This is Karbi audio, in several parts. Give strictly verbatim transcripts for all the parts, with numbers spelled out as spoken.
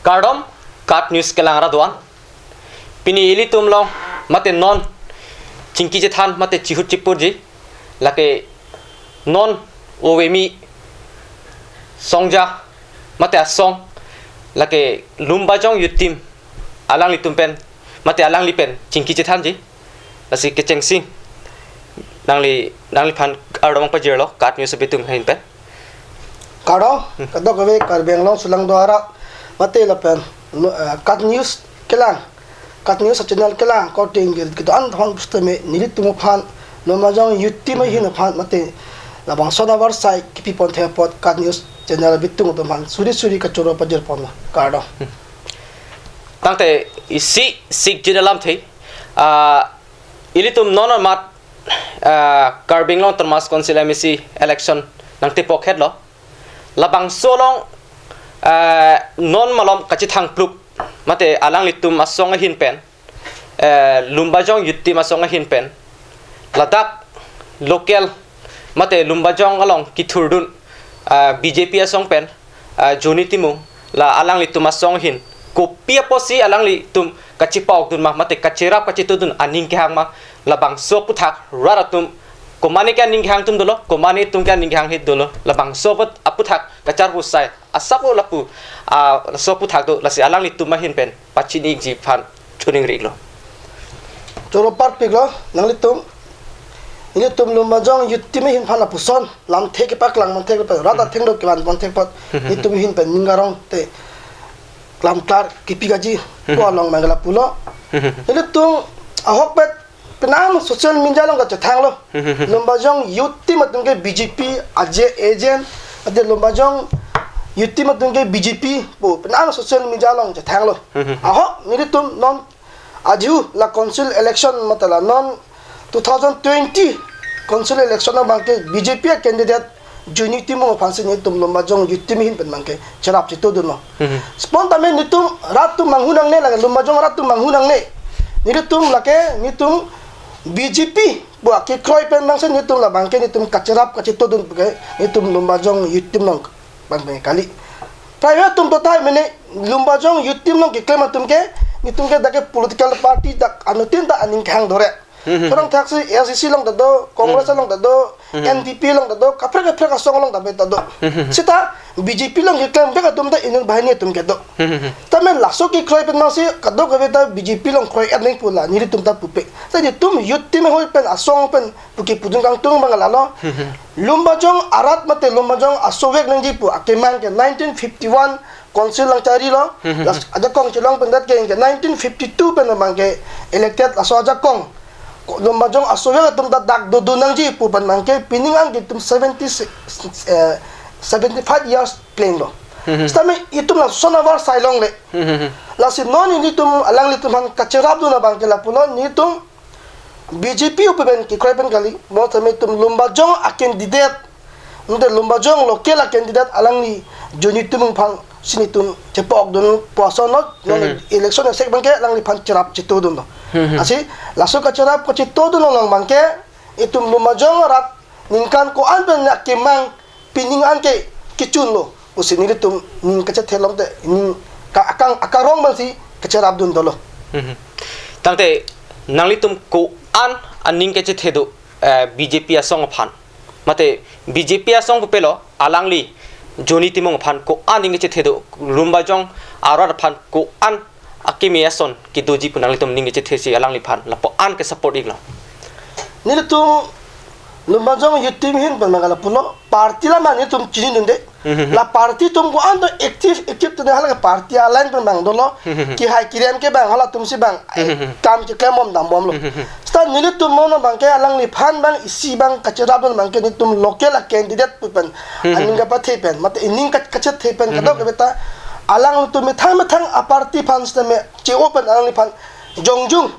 Kardom, KAT News kelang arat do-an. Pini ilitum along mate non chingki chethan mate chihut chipurji. Lake non Ovemi Songja mate asong, lake Lumbajong Youth Team alanglitum pen mate alangli pen chingki chethanji. Lasi kechengsi nangli, nangliphan kardom pajirlo KAT News abitung ahin pen. Kardom, hmm, kadokave Karbi Anglong sulangdo arat mate lapen, eh, KAT News kelang, KAT News channel kelang korte ingkir kedo-an thong pusteme nelitum aphan, Lumbajong Youth Team ahin aphan mate labangso avarsai kipi ponthe apot KAT News channel abitung atum aphan suri suri kachoro pajir ponlo. Kardom. Hmm. Tangte isi sik jida lamthe, ah, ilitum non amat, ah, Karbi Anglong Autonomous Council MAC election nangtepok het lo. Labangso along, ah, non malom kachethang plup mate alanglitum asong ahin pen, eh, Lumbajong Youth Team asong ahin pen, ladak local mate Lumbajong along kithurdun, ah, BJP asong pen, ah, Johnny Timung, la alanglitum asong ahin kopi apotsi alanglitum kachepaokdun ma mate kacherap kachetodun aning kehang ma, labangso aphuthak rat atum, komane ke aning kehang atum dolo, komane atum ke aning kehang het dolo, labangso aphuthak kacharpu sai asap o lapu, ah, so aphuthak do, lasi alanglitum ahin pen pachini-ikji aphan choningri-iklo. Choro parpiklo nanglitum. Ilitum Lumbajong Youth Team ahin aphan lapuson lamthe kepaklang ponthe apot, rat athengno kevan ponthe apot, ilitum ahin pen ning arong te klamklar kipi kaji, hmm, ko along mangala pulo. Hmm. Ilitum ahokpet penang social media along kachethanglo. Hmm. Lumbajong Youth Team atum ke BJP aje agent, ade Lumbajong Youth Team atum ke BJP pu penang social media along chethanglo. Hmm. Ahok nelitum non adhiu la council election mate la non two thousand twenty council election abang ke BJP a-candidate Johnny Timung aphansi nelitum Lumbajong Youth Team ahin pen abang ke cherap chetodunlo. Hmm. Sponta me nelitum rat atum manghu nangne, lake Lumbajong rat atum manghu nangne. Nelitum lake nelitum BJP pu akekroi pen abangsi nelitum labang ke nelitum kacherap kachetodun ke nelitum Lumbajong Youth Team along abang ke kali. Private atum to tahai mene, Lumbajong Youth Team along keklem atum ke, nelitum ke dak ke political party dak anuttin ta aning kehang dore. Hmm. Kurang thaksi AICC along ta do, Congress, hmm, along ta do, hmm, NPP along ta do, kaprek kaprek asong along ta be ta do. Hmm. Seta BJP along keklem ke atum ta inut banghini atum ke do. Hmm. Tame laso kekroi pen abangsi kadokave ta BJP along kroi aning pu la nelitum ta pupe. Sa nelitum Youth Team ahoi pen asong pen pu kepudun kangtung abang lalo. Hmm. Lumbajong arat mate Lumbajong asovek nangji pu akemang ke nineteen fifty-one council along charilo. Hmm. Laso ajakong chelong pen dak ke nineteen fifty-two pen abang ke elected laso ajakong. Ko Lumbajong asovek atum ta dak dodun nangji pu pen abang ke pining an ke itum seventy-six, eh, seventy-five years plenglo. Hmm. Sitame itum lason avarsai longle. Hmm. Lasi non nelitum alanglitum aphan kacherapdun abang ke lapulo, nelitum BJP apu pen kekroi pen kali, mo tame itum Lumbajong a-candidate, nde Lumbajong local a-candidate alangli Johnny Timung aphansi nelitum chepokdun pu ason lo, non, hmm, election asek abang ke alangliphan cherap chetodunlo. Hmm. Lasi laso kacherap kachetodun along abang ke itum Lumbajong arat ningkan ko-an pen akemang pining an ke kechunlo pusi nelitum ning kachethe long te ning ka akang akarong abangsi kacherapdun dolo. Hmm. Tangte nanglitum ko-an aning kachethe do, eh, BJP asong aphan. Mate BJP asong pupelo alangli Johnny Timung aphan ko-an aning kachethe do, Lumbajong arat aphan ko-an akimi ason kedoji pu nanglitum ning kachethesi alangliphan lapu-an ke support-iklo. Nelitum Lumbajong Youth Team ahin pen abang ke lapulo, party alam nelitum chinidunde. Hmm. La party atum ko-an to active, active tune hala ke party a-line pen abang dolo. Hmm. Kehai kerem ke abang halatumsi abang, eh, hmm, kam keklembom dambomlo. Hmm. Seta nelitum mono abang ke alangliphan abang isi abang kacherapdun abang ke nelitum local a-candidate pu pen, hmm, aning kapathe pen mate ining ka- kachethe pen, hmm, kadokave ta alanglitum methang methang a-party aphan sitame che-o pen alangliphan jongjung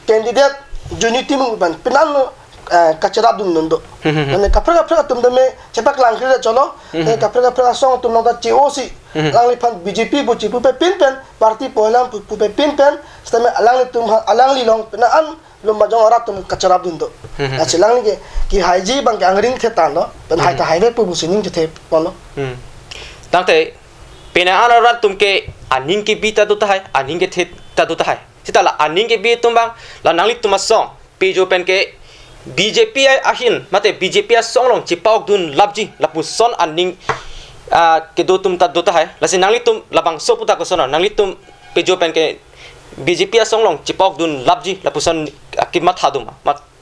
candidate Johnny Timung pen penang, eh, kacherapdun dun do. Hmm. Mane kaprek kaprek atum tame chepaklangkle cholo. Hmm. Eh, kaprek kaprek asong atum along ta che-osi, hmm, alangliphan BJP pu chepupe pinpen, party poilam pu- pupe pinpen, sitame alanglitum ha- alangli along penang an Lumbajong arat atum kacherapdun do. Hmm. Lasi alangli ke kehaiji abang ke angring the tanglo, pen hai, hmm, ta haive pu pusi ning chethe ponlo. Hmm. Tangte Penang an arat atum ke aning kebi ta do tahai, aning kethe ta do tahai. Seta la aning kebi atum abang, la nanglitum asong, pejo pen ke B J P ahin, mate B J P asong along chepa-okdun lapji, lapuson aning, ah, kedo atum ta do tahai. Lasi nanglitum labangso aputhak koson, nanglitum pejo pen ke B J P asong along chepa-okdun lapji, lapuson, ah, kematha do ma. Mat-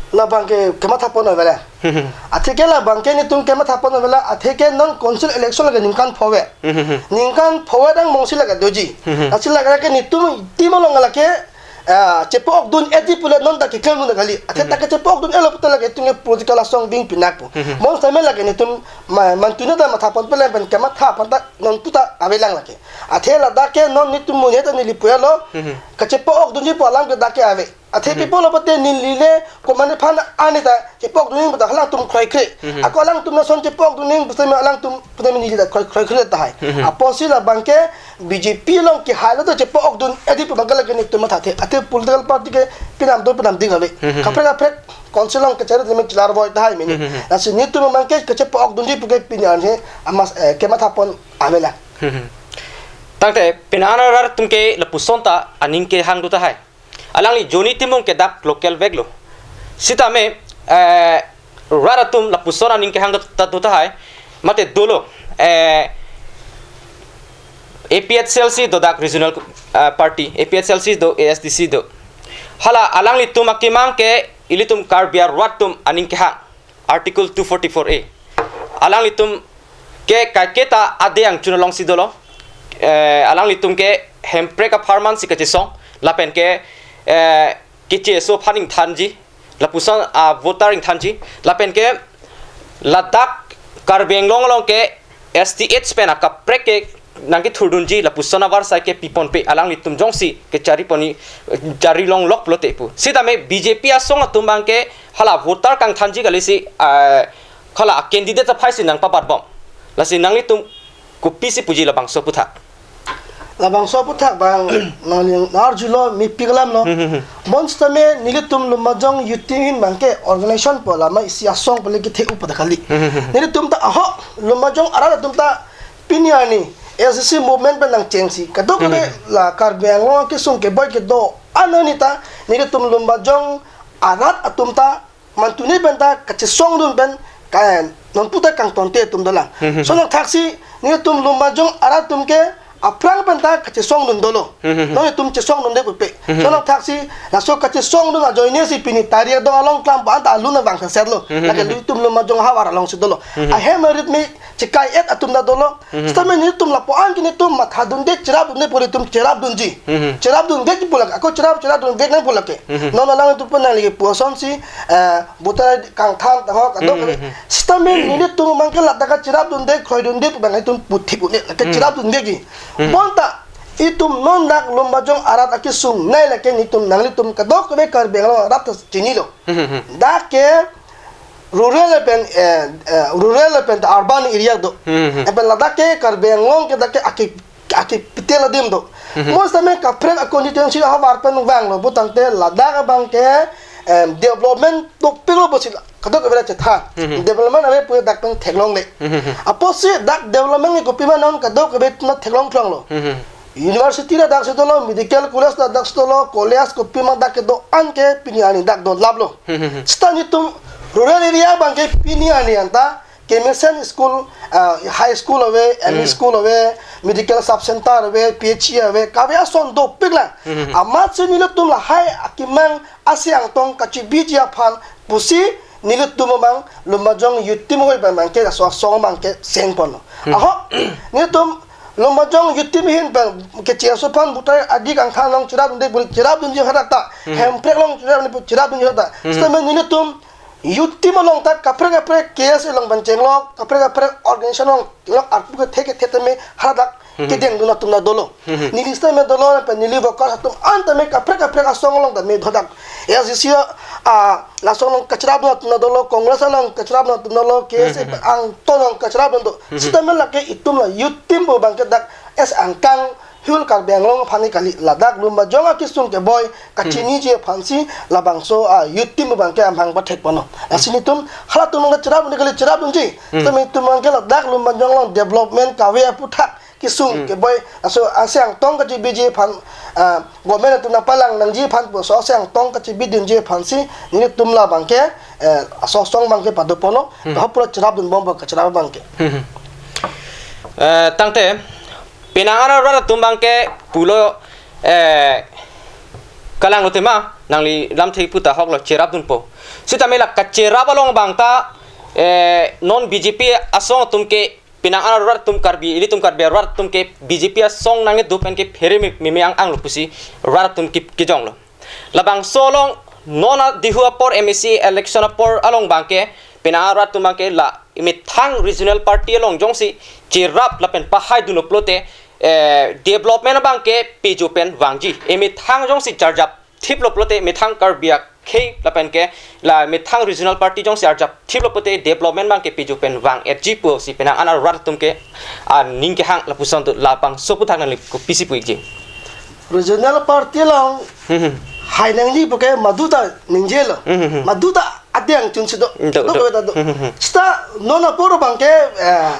Labang ke kematha pon avela. Hmm, hmm. Atheke labang ke netum kematha pon avela, atheke non council election lake ningkan pho ave. Hmm, hmm, hmm. Ningkan pho ave dang mongsi lake doji. Hmm, hmm. Lasi lake netum team along lake, ah, chepa-okdun-etji pule non ta keklem dun kali. Athe Hmm. ta ke chepa-okdun-etlo pute lake netum ke political asong ving pinak pu. Hmm, hmm. Bonsitame lake netum ma-, mantune ta matha pon pele pen kematha pon ta non puta avelang lake. Athe ladak ke non netum monit ta neli pulo. Hmm, hmm. Kachepa-okdunji pu alam ke dak ke ave. Athe Mhm. people apot te neli le komatne aphan arni ta chepa-okdun nangpo ta alangtum kroikre. Mhm. Ako alangtum lason chepa-okdun nangpo sitame alangtum putame neli ta kroi, kroikre tahai. Mhm. Apotsi labang ke B J P along kehai lo ta chepa-okdun-etji pu abang ke lake netum mathathe. Athe political party ke penang do penang ding ave. Mhm. Kaprek kaprek council along kechari tame chelar voi tahai mini. Mhm. Lasi netum abang ke kachepa-okdunji pu ke pini arni amas, eh, kematha pon avela. Mhm. Tangte penang an arat atum ke lapuson ta aning kehang do tahai. Alangli Johnny Timung ke dak local vek lo. Sitame, eh, rat atum lapuson aning kehang ta do tahai. Mate dolo, eh, A P H L C do dak regional, eh, party, A P H L C do, A S D C do. Hala alanglitum akemang ke ilitum Karbi arat atum aning kehang. Article two forty-four A. Alanglitum ke kaiketa ade angchun alongsi dolo. Eh, alanglitum ke Hemprek apharman si kachesong. Lapen ke, eh, keche-eso aphan ingthanji. Lapuson a-voter ingthanji. Lapen ke ladak Karbi Anglong along ke S T H pen akaprek ke nangkethurdunji lapuson avarsai ke piponpe alanglitum jongsi kechari pon-i, eh, chari longlok pulote pu. Sitame B J P asong atum abang ke hala voter kangthanji kali si, ah, hala candidate aphai si nangpabat bom. Lasi nanglitum kopisi puji labangso aputhak. Labangso aputhak abang nangli arjulo mepik alam lo. Hmm, hmm, hmm. Bonsitame nelitum Lumbajong Youth Team ahin abang ke organization pu alam isi asong pule kethe upada kali. Hmm, hmm, hmm. Nelitum ta ahok Lumbajong arat atum ta pini arni S D C movement pen nangchengsi. Kadokave Hmm. la Karbi Anglong kesung keboi kedo-an arni ta nelitum Lumbajong arat atum ta mantune pen ta kachesongdun pen ka non puta kangtonte atum dolang. Hmm, hmm, hmm. Sonang thaksi nelitum Lumbajong arat atum ke aphrang pen ta kachesongdun dolo. Hmm, hmm, hmm. Non netum chesongdunde pupe. Hmm, hmm. Sonang thaksi laso kachesongdun ajoine si pini tarik do along klam pa anta alun abang saset lo. Hmm, hmm, Lake hmm. nelitum Lumbajong havar alongsi dolo. Hmm, hmm. Ahem arit me chekai-et atum ta dolo. Mhm. Sitame netum lapu-an ke netum mathadunde cherapdunde pu netum cherapdunji. Mhm. Cherapdunvek pu lake, ako cherap, cherapdunvek nangpo lake. Mhm. Non alangtum pen nangli pu asonsi, eh, voter kangthan tahok kadokave. Mhm. Sitame netum abang ke ladak cherapdunde, kroidunde pu abang netum puthi pu ne lake Mhm. cherapdunvekji. Mhm. Bonta itum non dak Lumbajong arat akesung nei lake netum nanglitum kadokave Karbi Anglong arat ta chinilo. Mhm. Dak ke rural pen, eh, eh, rural pen ta urban area do. Hmm, hmm. Lapen ladak ke Karbi Anglong ke dak ke aki, aki pitel adim do. Hmm, hmm. Mo sitame kaprek a-constituency havar pen vanglo putangte ladak abang ke, em, development dopiklo pusi kadokave chethan. Hmm, hmm. Development ave pu dak pen theklongle. Hmm, hmm, hmm. Apotsi dak development ke kopima non kadokave ma theklong thlonglo. Hmm, hmm. University ladak si dolo, medical college ladak si dolo, college kopima dak kedo-an ke pini arni dak dolaplo. Hmm, hmm, hmm. Sita netum rural area abang ke pini arni anta kemesen school, ah, high school ave, M E Hmm. school ave, medical sub center ave, P H C ave, kave ason dopiklang. Hmm, hmm, hmm. Amatsi nelitum lahai akemang asi angtong kachebiji aphan pusi nelitum abang Lumbajong Youth Team ahoi pen abang ke laso asong abang ke sengponlo. Hmm. Ahok, nelitum Lumbajong Youth Team ahin pen keche-eso aphan voter I D kangthan along cherapdunde pu cherapdunji hadak ta. Hmm. Hemprek along cherapdunde pu cherapdunji hadak ta. Hmm. Sitame nelitum Youth Team along ta kaprek kaprek K S A along pen chenglok, kaprek kaprek organization along chenglok arpu kethe kethe tame hadak Hmm. kedengdun atum ta dolo. Hmm. Neli sitame dolo, pen neli workers atum an tame kaprek kaprek asong along tame dodak. A I C C, ah, laso along kacherapdun atum ta dolo, Congress along kacherapdun atum ta dolo, K S A Hmm. angton along kacherapdun do. Hmm. Sitame lake itum la Youth Team pu abang ke dak es angkang hul Karbi Anglong aphan kali ladak Lumbajong akesung keboi kachiniji aphansi labangso a-Youth Team pu abang ke amahang pathekponlo. Lasi netum halatum abang ke cherapdun kali cherapdunji. Hmm. Sitame itum abang ke ladak Lumbajong along development kave aputhak kesung, hmm, keboi, laso aseng tong kachebiji aphan, ah, government atum nangpalang nangji aphan pusi aseng tong kachebidunji aphansi nelitum labangke, eh, laso asong abangke padoponlo, hmm, lahai pura cherapdunbom abang kacherap abangke. Hmm. Eh, tangte, penang an arat atum abangke pulo, eh, kalang lo tema, nangli lamthe puta ahoklo cherapdunpo. Sitame la kacherap along abangta, eh, non B J P asong atum ke penang an arat atum Karbi, ilitum Karbi arat atum ke B J P asong nangkedo pen ke phere me, meme ang anglo pusi rat atum ke, kejonglo. Labangso along non a Dihu apor M A C election apor along abangke penang an arat atum abangke la emethang regional party along jongsi cherap lapen pahaidunlo pulote, eh, development abangke pejo pen vangji. Emethang jongsi charjap thiplo pulote methang Karbi akhei lapen ke la methang regional party jongsi arjap thiplo pulote development abangke pejo pen vang-etji pusi penang an arat atum ke aning kehang lapuson do, labangso aphuthak nangli kopisi pu-ikji. Regional party along, hmm, hmm, hai nangji puke maduta ningjelo. Hmm, hmm, hmm. Maduta adeng chunsi do. Hmm, do, do, do, kave ta do. Hmm, hmm, hmm. Seta non apor abangke, eh,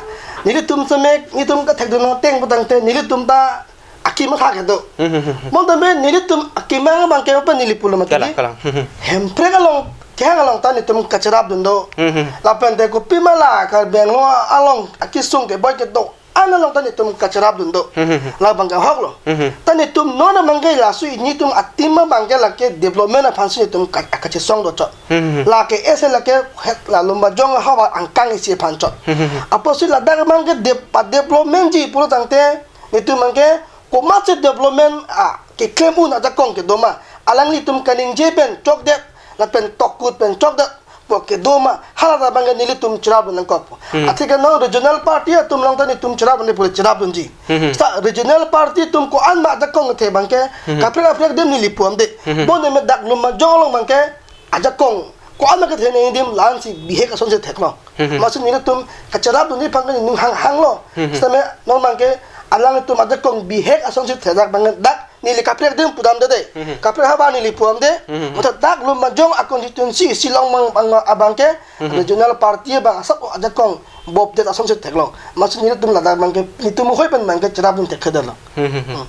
nelitum semek, nelitum kethekdun ateng pu tangte nelitum ta akim athak kedo. Hmm, hmm, hmm, hmm. Bonta me nelitum akim abangke apa neli pulo mati. Kalang, di? Kalang. Hmm, hmm. Hemprek along, kehang along ta nelitum kacherapdun do. Hmm, hmm. Lapen te kopima la Karbi Anglong along akesung keboi kedo-an along ta nelitum kacherapdun do. Hmm, hmm, hmm. Labangke ahoklo. Hmm, hmm. Ta nelitum non abangke laso nelitum a-team abangke lake development aphansi nelitum ka-, kachesong dochot. Hmm, hmm, hmm. Lake ese lake het la Lumbajong havar angkang isi aphan chot. Hmm, hmm, hmm. Apotsi ladak abangke de-, pa-developmentji pulo tangte nelitum abangke komatsi development, ah, keklem un ajakong kedo ma. Alanglitum kaningje pen chokdet, lapen tokut pen chokdet pu kedo ma, hala ta abangke nelitum cherapdun nangkok. Hmm. Atheke non regional party atum along ta nelitum cherapdun pule cherapdunji. Hmm. Seta regional party atum ko-an ma ajakong kethe abangke, hmm, kaprek kaprek adim neli pu-amde. Hmm. Bonta me dak Lumbajong along abangke ajakong ko-an ma kethe nangji adim la-ansi bihek asonsi theklo. Hmm. Amatsi nelitum kacherapdunji aphan ke neli hang hanglo. Hmm. Sitame non abangke alanglitum ajakong bihek asonsi thekdak abangke dak neli kaprek adim pudamde de. Hmm. Kaprek havar neli pu-amde. Hmm. Mate dak Lumbajong a-constituency Shillong abang, abang, abangke, hmm, regional party abang asap ajakong bopdet asonsi theklo. Amatsi nelitum ladak abangke nelitum hoi pen abangke cherapdun thekthedetlo. Hmm, hmm, hmm. Hmm.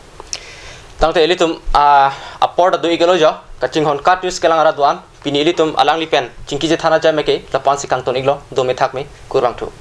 Tangte ilitum, ah, apor ta do-iklo jo, kachinghon kat news kelang arat do-an, pini ilitum alangli pen chingki chethan ajai meke, lapu-ansi kangton-iklo, dome thakme, kurvangthu.